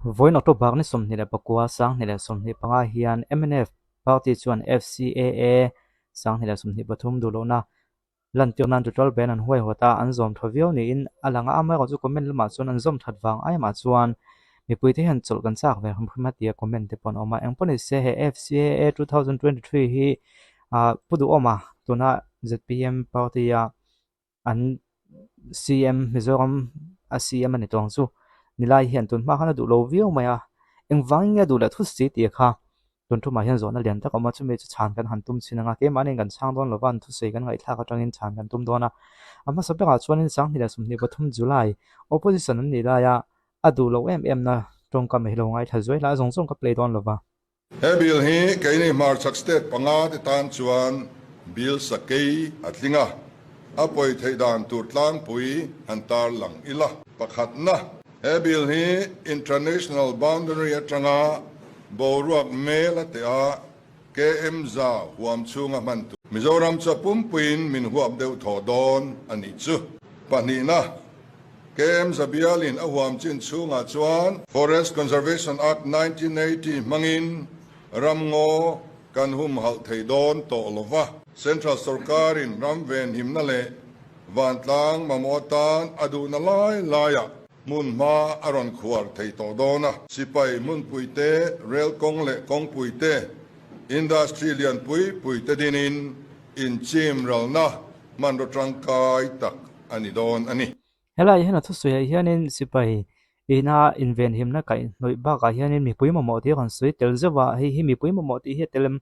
Vawiin October ni 29 2025 hian mnf party chuan FCAA 2023 duhlohna lantir nan tutorial ban an huaihawt a, an zawm tha viau niin a lang a, amaherawhchu comment lamah chuan an zawm that vang aimah chuan mipuite hian chawlh kan chak ve hrim hrim a tia comment te pawh an awm a, engpawh ni se he FCAA 2023 hi Pu Duhawma tuna zpm party a an CM Mizoram a CM a ni tawng chu nilai hian tun hma khan a duh lo viau mai a, engvangin nge a duh leh thut si tih kha tun thumah hian zawhna lian tak a awm a, chumi chu chhan kan han tum chin ang a, keimahni kan chhang dawn lova an thusawi kan ngaihthlak atangin chhan kan tum dawn a, a hmasa berah chuanin 2023 July opposition an nih laia a duh loh em em na tawngkam hi lo ngaithla zuai la, a zawng zawng ka play dawn lova. He bill hi keini hmarchhak state panga te tan chuan bill sakei a tling a, a pawi theih dan tur tlangpui han tar lang ila. Pakhatna, he bill hi international boundary atanga boruak mel a teh a, KM za huam chhunga hman tur. Mizoram chu a pumpuiin min huap deuh thaw dawn a nih chu. Pahnihna, KM Zabialin a huam chin chhungah chuan Forest Conservation Act 1980 hmangin ramngaw kan humhalh thei dawn tawh lo va. Central sorkarin ram venhimna leh vantlang mamawh atan a duhna lai laiah hmun hma a rawn khuar thei tawh dawn a. Sipai hmunpuite, rel kawng leh kawngpuite, industry lianpui puite dinin inchim ralna hmanraw tangkai tak a ni dawn a ni. Helai hian a thusawiah hianin sipai ina invenhimna kaihhnawih bakah hianin mipui mamawh tih a rawn sawi tel zeuh a, hei hi mipui mamawh tih hi a tel em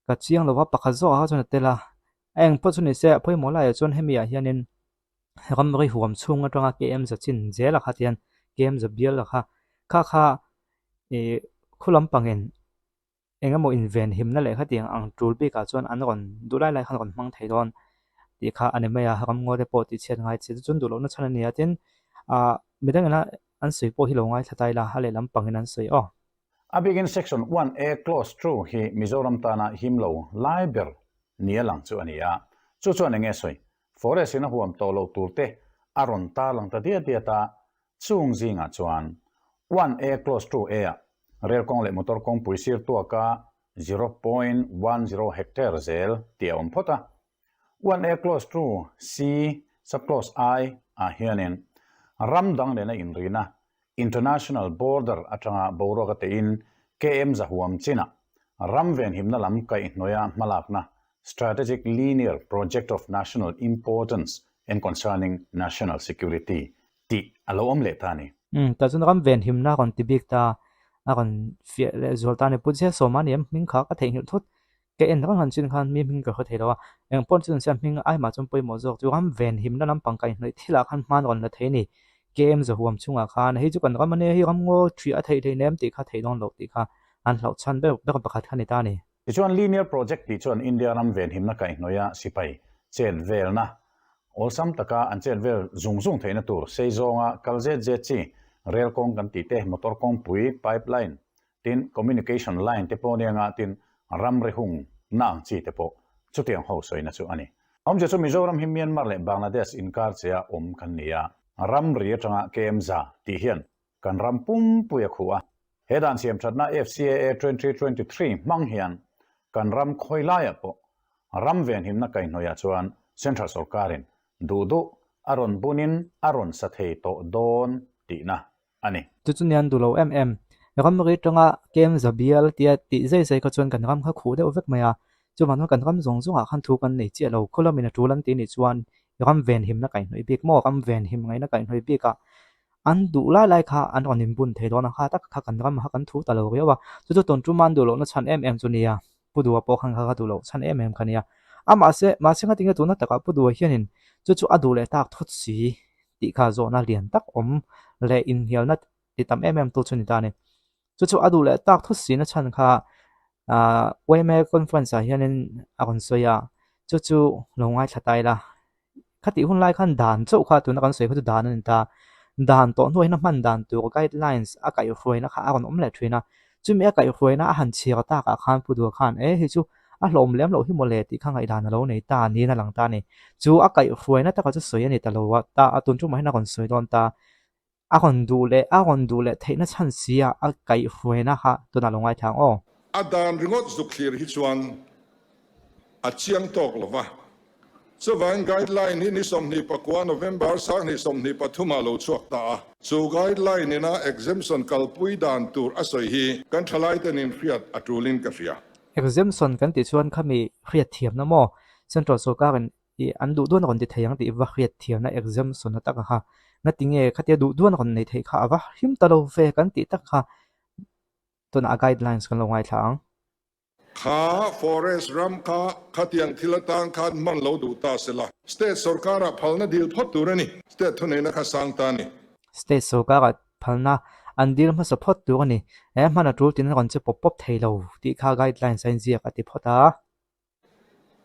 ka chiang lo va, pakhat zawkah kha chuan a tel a, a eng pawh chu ni se a pawimawh laiah chuan hemi ah hianin ramri huam chhung atanga KM za chin zel a kha tihian KM za bial a kha kha kha ih khu lampangin eng emaw inven himna leh khatiang ang tul bikah chuan an rawn duh lai lai khan rawn hmang thei dawn tih kha a ni mai a, ramngaw te pawh tihchhiat ngai chi chu chuan duh lohna chhan a ni a, tin ah midang ina an sawi pawh hi lo ngaithla ta ila a lehlam pangin an sawi aw. A bikin Section 1A Clause 2 hi Mizoram tana him lo lai ber nia lang chu a ni a, chu chuan eng nge sawi? Forest in a huam tawh loh tur te a rawn tarlang ta diat diat a, chung zingah chuan 1A Clause 2A ah Rel kawng leh motor kawngpui sir tuaka 0.10 hectare zel tih a awm phawt a. 1A clause 2 C sub-clause I ah hianin ram dang nena inrina international border atanga boruak a tein KM zahuam chinah ram venhimna lam kaihhnawia hmalakna Strategic Linear Project of National Importance and Concerning National Security tih a lo awm leh ta a ni. Umm, tah chuan ram venhimna a rawn ti bik ta, a rawn fiah leh zual ta a ni. Pu Zia Sawma a ni em? Hming kha ka theihnghilh thut. Ka en reng han chin khan mi hming ka hre thei lo a, eng pawh chu siam hming aimah chuan pawimawh zawk chu ram venhimna lampang kaihhnawih thilah khan hman rawn la thei a ni. KM Zahuam chungah khan hei chu kan ram a nia, hei ram ngaw ṭhiah a theih theih nem tih kha theih dawn loh tih kha an hlauh chhan ber ber pakhat kha a ni ta a ni. Tichuan Linear Project tih chuan India ram venhimna kaihhnawih a sipai chet velna awlsam taka an chet vel zung zung theihna tur sei zawnga kal zet zet chi rel kawng kan tih te, motor kawngpui, pipe line, tin communication line te pawh nia nga tin ramri hung na ang chi te pawh chutiang ho sawina chu a ni. Awmzia chu Mizoram hi Myanmar leh Bangladesh inkar che a awm kan ni a, ramri atanga KM za tih hian Kan ram pumpui a khuh a. He dan siam thatna FCAA 2023 hmang hian kan ram khawi laiah pawh ram venhimna kaihhnawihah chuan Central sorkarin duh duh a rawn bunin a rawn sa thei tawh dawn tihna a ni. Chu chu nian duh lo em em. Ramri tanga kem za bial tia tih zai zai kha chuan kan ram kha khuh deuh vek mai a. Chuvang chuan kan ram zawng zawngah khan thu kan nei chiah lo. Khawlamin a tul an tih nih chuan ram venhimna kaihhnawih bik maw? Ram venhim ngaihna kaihhnawih bikah An duh lai lai kha an rawn inbun thei dawn a, kha tak kha kan ram kha kan thu ta lo riau a, chu chu tun tum an duh lohna chhan em em chu nia, Pu Dua pawh khan kha ka duh loh chhan em em kha nia. A mahse, mahse nga tinge tuna takah Pu Dua hianin chu chu a duh leh tak thut si tih kha zawhna lian tak awm leh inhnialna ti tam em em tu chu ni ta a ni. Chu chu a duh leh tak thut si na chhan kha ah YMA conference ah hianin a rawn sawi a, chu chu lo ngaithla ta ila. Khatih hun lai khan dan chauh kha tuna kan sawi kha chu dan a ni ta. Dan tawh hnuah hian a hman dan tur guidelines a kaihhruaina kha a rawn awm leh thin a. Chumi a kaihhruaina a han chhiar takah khan Pu Dua khan e hei chu a hlawm lem loh hi mawle tih kha ngaihdan a lo nei ta niin a lang ta a ni. Chu a kaihhruaina taka chu sawi a ni ta lo a, ta a tun tumah hian a rawn sawi dawn ta. A rawn duh leh a rawn duh leh theihna chhan si a a kaihhruaina kha tunah lo ngaithla ang aw. A dan ringawt zuk thlir hi chuan a chiang tawk lo va. Chuvangin guideline hi ni 29 November 2023 ah lo chhuak ta a. Chu guideline ina exemption kalpui dan tur a sawi hi kan thalaiten inhriat a tulin ka hria. Exemption kan tih chuan khami hriat thiamna maw? Central sorkarin I an duh duan rawn ti thei ang tih va hriat thiamna exemption a tak a kha. Ngatinge khatia duh duan rawn nei theih kha a va him ta lo ve kan tih tak kha tunah a guidelines kan lo ngaithla ang. Kha forest ram kha khatiang thil atan khan hman lo duh ta se la. State sorkarah phalna dil phawt tur a ni. State thuneihna kha sang ta a ni. State sorkarah phalna an dil hmasa phawt tur a ni. He hman a tul tin rawn che pawp pawp thei lo tih kha guidelines a inziak a ti phawt a.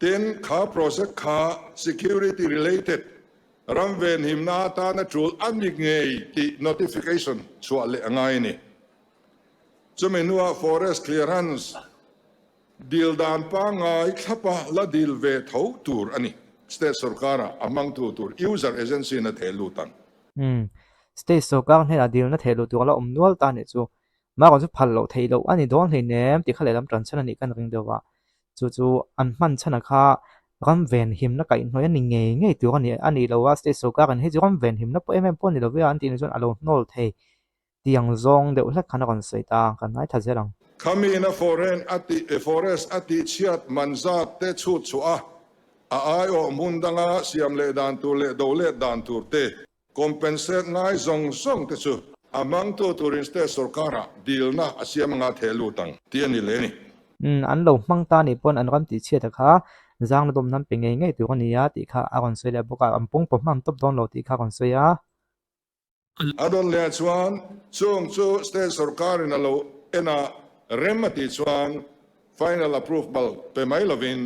Tin, kha project kha security related ram venhimna atana tul a ni ngei tih notification chhuah leh a ngai a ni. Chumi hnuah forest clearance dil dan pangngai thlapa la dil ve tho tur a ni. State sorkara a hmangtu tur user agency in a theh lut ang. Umm. State sorkar hnenah dilna theh luh tur a la awm nual ta nih chu. Mah chu phal loh theih loh a ni dawn hleinem tih kha lehlam tan chhan a nih kan ring deuh a. Chu chu an hman chhan a kha ram ven himna kaihhnawih a ni ngei ngei tur a ni a nih loh a, state sorkar in hei chu ram ven himna pawh em em pawh a ni lo ve a an tih ni chuan a lo hnawl thei tiang zawng deuh hlek khan a rawn sawi ta a, kan ngaithla zel ang. Khamiin a foreign a tih forest a tih chhiat man zat te chhut chhuah a, a aiawh hmun danga siam leh dan tur leh do let dan tur te Compensate ngai zawng zawng te chu a hmangtu turin state sorkarah dilna a siam anga theh lut ang tih a ni leh a ni. Umm, an lo hmang ta nih pawn an ram tih chhiat a kha zangna dawm nan pe ngei ngei tur a ni a tih kha a rawn sawi leh bawk a, an pawng pawh hman tawp dawn lo tih kha a rawn sawi a. A dawn leh chuan chung chu state sorkarin a lo en a, rem a tih chuan final approval pe mai lovin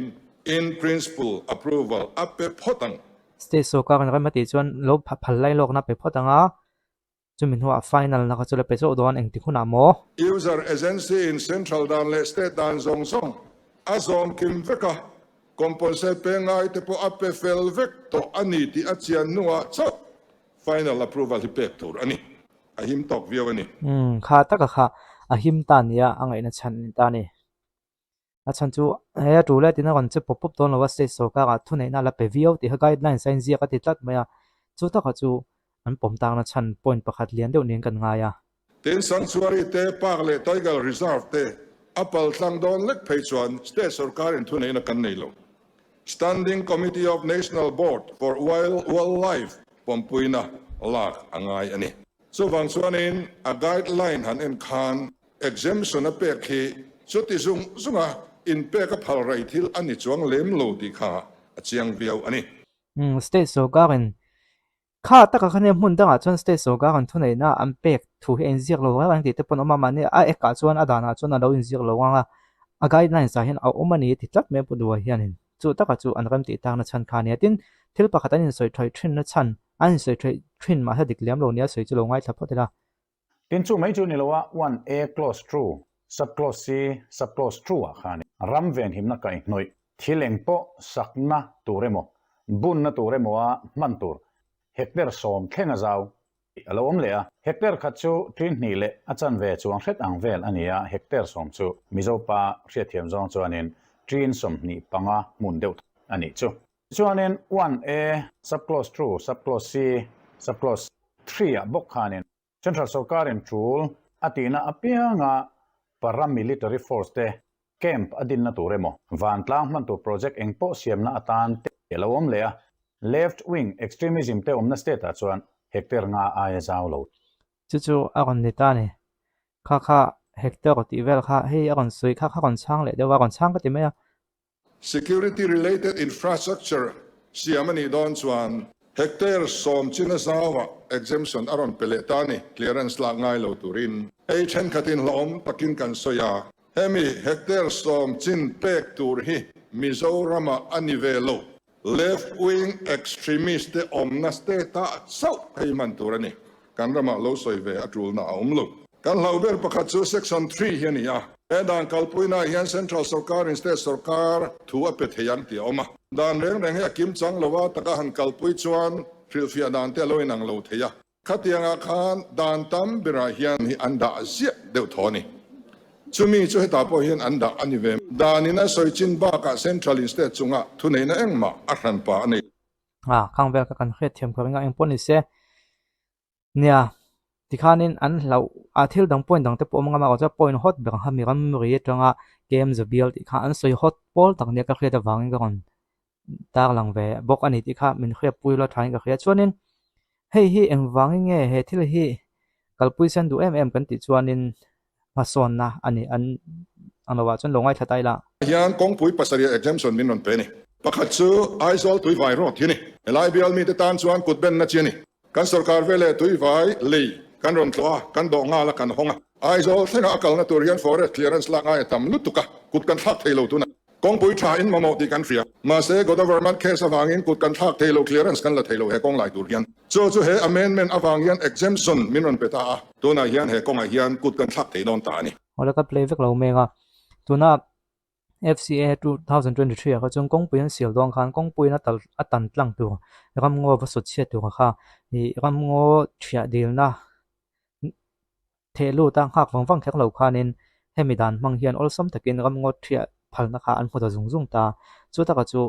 in principle approval a pe phawt ang. State sorkar in rem a tih chuan lo phal lai lawkna pe phawt ang a, chumi hnuah final na kha chu la pe chauh dawn engtik hunah maw? User agency in central dan leh state dan zawng zawng a zawm kim vek a, compensate pe ngai te pawh a pe fel vek tawh a ni tih a chian hnuah chauh final approval hi pek tur a ni. A him tawk viau a ni. Umm, kha taka kha a him ta nia a ngaihna chhan a ni ta a ni. A chhan chu he a tul e tiin a rawn che pawp pawp dawn lo a, state sorkarah thuneihna a la pe viau tih kha guidelines a inziak a ti tlat mai a, chu takah chu an pawm takna chhan point pakhat lian deuh niin kan ngai a. Tin, Sanctuary te, Park leh Tiger Reserve te a pal tlang dawn lek phei chuan state sorkarin thuneihna kan nei lo. Standing Committee of National Board for Wildlife pawmpuina lak a ngai a ni. Chuvang chuanin a guideline han en khan exemption a pek hi chuti zung zunga inpek a phal rei thil a ni chuang lem lo tih kha a chiang viau a ni. Umm state sorkarin kha taka khan hei hmun dangah chuan state sorkarin thuneihna an pek thu hi a inziak lo reng ang tih te pawn a awm a, mahni a ekah chuan a danah chuan a lo inziak lo ang a, a guidelines ah hian a awm a ni ti tlat mai a Pu Duha hianin chu taka chu an rem tih takna chhan kha a nia. Tin, thil pakhat an insawi thaih thinna chhan An insawi theih thin mahse dik lem lo nia sawi chu lo ngaithla phawt ila. Tin chu mai chu ni lo a, one A clause true, sub clause C, sub clause true ah khan ram venhimna kaihhnawih thil eng pawh sakna tur emaw, bunna tur emaw a hman tur hectare 10 thleng a zau tih a lo awm leh a. Hectare khat chu ṭin hnih leh a chanve chuang hret ang vel a ni a, hectare 10 chu Mizo pa hriatthiam zawng chuanin ṭin 25 hmun deuh a nih chu. Chuanin one A sub-clause two, sub-clause C, sub-clause three ah bawk khanin Central sorkarin tul a tihna apianga paramilitary force te camp a dinna tur emaw, vantlang hman tur project eng pawh siamna atan te a lo awm leh a, left wing extremism te awmna state ah chuan hectare nga aia zau lo. Chu chu a rawn ni ta a ni. Kha kha hectare tih vel kha hei a rawn sawi kha kha rawn chhang leh deuh a, rawn chhang ka ti mai a. Security related infrastructure siam a nih dawn chuan hectare 10 chin a zauah exemption a rawn pe leh ta a ni, clearance lak ngai lo turin. Hei thenkhatin hlauhawm takin kan sawi a, hemi hectare 10 chin pek tur hi Mizoramah a ni ve lo. Left wing extremist te awmna state ah chauh phei hman tur a ni. Kan ramah lo sawi ve a tulna a awm lo. Kan hlauh ber pakhat chu Section 3 hi a ni a. He dan kalpuinaah hian Central sorkarin State sorkar thu a pe thei ang tih a awm a. Dan reng reng hi a kim chang lo a, taka han kalpui chuan hrilhfiah dan te a lo inang lo thei a. Khatiangah khan dan tam berah hian hi an dah ziah deuh tho a ni. Chumi chu hetah pawh hian an dah a ni ve. Danin a sawi chin bakah Central in State chungah thuneihna engmah a hranpa a nei. A, khang vel kha kan hriatthiam ka ring a, engpawh ni se. Nia, tikhanin an hlauh a, thil dang point dang te pawh awm ngam a, awh chuan point hot ber ang kha mi ramri atanga KM Zabial tih kha an sawi hot pawl tak nia ka hriat avangin ka rawn tarlang ve bawk a ni tih kha min hriatpui lawt thain ka hria. Chuanin hei hi engvangin nge he thil hi kalpui sen duh em em kan tih chuanin hmasawnna a ni an ang lovah chuan lo ngaithla ta ila. Hian kawngpui pasarih exemption min rawn pe a ni. Pakhat chu Aizawl Tuivai Road hi a ni. Helai bial mite tan chuan kut benna chi a ni. Kan sorkar veleh tuivai lei kan rawn tlawh a, kan dawh nghal a, kan hawng a. Aizawl thlenga a kalna tur hian forest clearance lak ngai a tam lutuk a, kut kan thlak thei lo tunah. Kawngpui tha in mamawh tih kan hria. Mahse, Godavarman case avangin kut kan thlak thei lo, clearance kan la thei lo he kawng lai tur hian. Chu chu he amendment avang hian exemption min rawn pe ta a, tunah hian he kawngah hian kut kan thlak thei dawn ta a ni. Awle ka play vek lo meng a, tuna FCA 2023 ah kha chuan kawngpui an sial dawn khan kawngpuiin a tal a tan tlang tur ramngaw va sawt chhiat tur kha ih ramngaw thiah dilna theh lut a nghak vang vang kher lo khanin hemi dan hmang hian awlsam takin ramngaw thiah phalna kha an hmu ta zung zung ta. Chu taka chu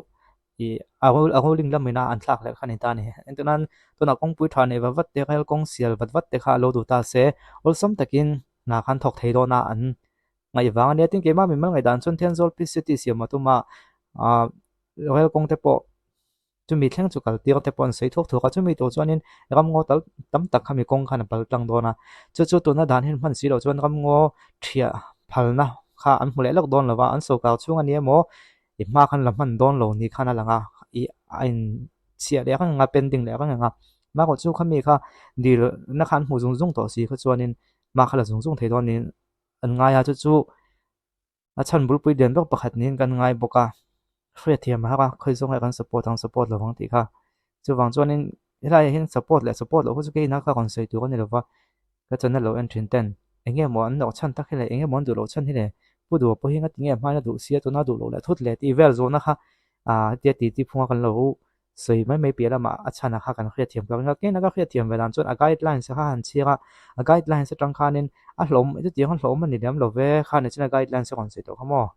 ih a a ruling lamina an thlak leh kha a ni ta a ni. Engtinan tunah kawngpui tha nei vat vat te rel kawng sial vat vat te kha a lo duh ta se awlsam takin hna khan thawk thei dawn a an Ngaihvang a nia, tin keimah mimal ngaihdan chuan Thenzawl Peace City siam a tum a, aah rail kawng te pawh chumi thleng chu kal tir te pawh an sawi thuak thuak a, chumi tur chuanin ramngaw tal tam tak khami kawng khan a pal tlang dawn a, chu chu tuna dan hian hman si loh chuan ramngaw thiah phalna kha an hmu leh lawk dawn lo va, an sawrkar chhung a ni emaw i hma khan la hman dawn lo ni khan a lang a, ih a in chhiah leh reng ang a, pending leh reng ang a, mahrawh chu khami kha dil na kha an hmu zung zung tawh si kha chuanin hma kha la zung zung thei dawn niin An ngai a, chu chu a chhan bulpui lian ber pakhat niin kan ngai bawk a, hriatthiam a har a, khawi zawng nge kan support ang support lo ang tih kha. Chuvang chuanin helaiah hian support leh support loh kha chu kei ina ka rawn sawi tur a ni lo va, ka channel lo en thin ten eng nge maw an nawrh chhan tak hi le, eng nge maw an duh loh chhan hi le, Pu Duha pawh hi ngati nge hmain a duh sia tuna duh loh leh thut leh tih vel zawhna kha ah hetia titi phunga kan lo sawi mai mai piah lamah a chhan a kha kan hriatthiam ka ring a, kena ka hriatthiam ve dan chuan a guidelines kha han chhiar a, a guidelines atang khanin a hlawm chutiang a hlawm a ni lem lo ve, khan nichin a guidelines a rawn sawi tawh kha maw,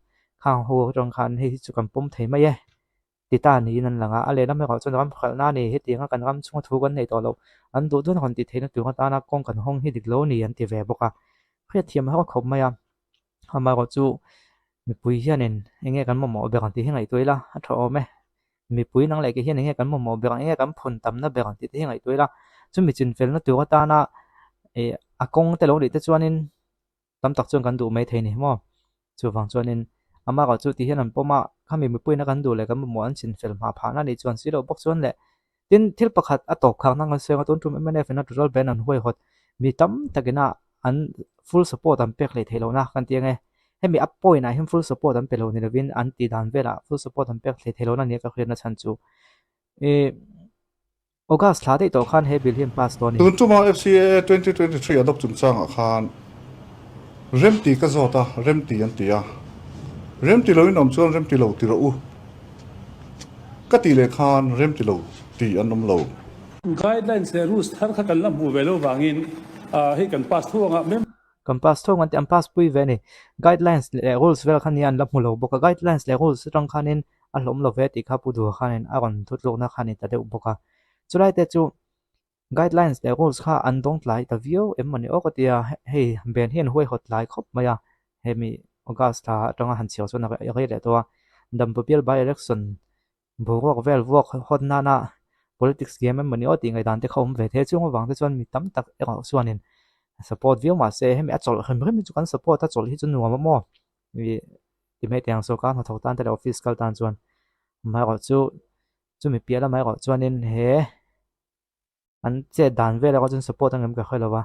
khang ho atang khan hei hi chu kan pawm thei mai e ti ta niin an lang a, a lehlam erawh chuan ram hralhna a ni, hetianga kan ram chhunga thu kan neih tawh loh an duh duhna rawn tih theihna tur atana kawng kan hawng hi dik lo a ni an ti ve bawk a, hriatthiam a har khawp mai a, amaherawhchu mipui hianin eng nge kan mamawh ber ang tih hi ngaihtuah ila a tha awm e. Mipui nang leh kei hian eng nge kan mamawh ber ang, eng nge kan phun tamna ber ang tih te hi ngaihtuah ila, chumi chinfelna tur atana ih a kawng te lo nih te chuanin tam tak chuan kan duh mai thei a ni maw? Chuvang chuanin amaherawh chu tih hian an pawm a, khami mipuiin a kan duh leh kan mamawh an chinfel hma phahna nih chuan si loh bawk chuan leh tin thil pakhat a tawp khakna kan sawi ang a, tun tum mnf in a total ban an huaihawt mi tam takin a an full support an pek hleih theih lohna kan ti ang e. Hemi a point ah hian full support an pe lo ni lovin an tih dan velah full support an pek hleih theih lohna nia ka hriatna chhan chu ih August thla daih tawh khan he bill hi an pass tawh a ni. Tun tuma FCAA 2023 adopt chungchangah khan remti ka zawt a, remti an ti a. Remti lo in awm chuan remti lo ti rawh u. Ka tih leh khan remti lo ti an awm lo. Guidelines leh rules thar kha kan la hmuh ve lo vangin hei kan pass tho anga member Kan pass tho ang an ti, an pass pui ve a ni. Guidelines leh rules vel kha nia an la hmu lo bawk a, guidelines leh rules atang khanin a hlawm lo ve tih kha Pu Duha khanin a rawn thutlukna kha a ni ta deuh bawk a. Chulai te chu guidelines leh rules kha an dawng tlai ta viau em mawni aw ka ti a, hei ben hi an huaihawt tlai khawp mai a, hemi August thla atanga han chhiar chuan a rei leh tawh a, Dampa bial by election Boruak vel vuak hawt nana politics game em mawni aw tih ngaihdan te kha awm ve thei a, chung avang te chuan mi tam tak erawh chuanin support viau mah se hemi a chawlh hrim hrim hi chu kan support a chawlh hi chu nuam a maw ih ti mai teh ang sawrkar hnathawk tan te leh office kal tan chuan amaherawhchu chumi piah lamah erawh chuanin he. An chet dan vel erawh chuan support ang em ka hre lo va,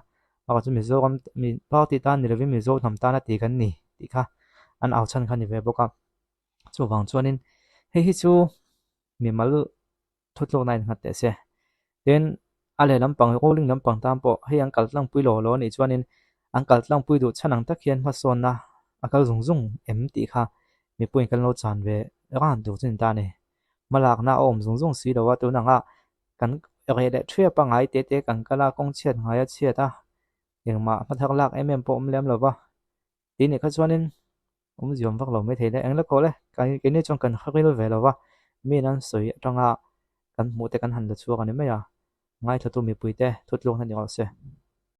bakah chuan Mizoram mi party tan ni lovin Mizo hnam tan a ti kan ni tih kha an au chhan kha a ni ve bawk a. Chuvang chuanin hei hi chu mimal thutlukna a innghat teh se. Tin, a leh lampang ruling lampang tan pawh hei an kal tlangpui lo lo a nih chuanin an kal tlangpui duh chhan ang tak hian hmasawnna a kal zung zung em tih kha mipuiin kan lo chan ve ran tur chu a ni ta a ni. Hmalakna a awm zung zung si lo a, tun anga kan Reh leh ṭhiap a ngai te te kan kal a, kawng chhiat ngai a chhiat a, engmah hmathak lak em em pawh awm lem lo va. Tih nih kha chuanin awmzia awm vak lo maithei le. Engla kawh le, keini chuan kan hril ve lo va, miin an sawi atanga kan hmuh te kan han la chhuak a ni mai a, ngaithlatu mipuite thutlukna ni rawh se.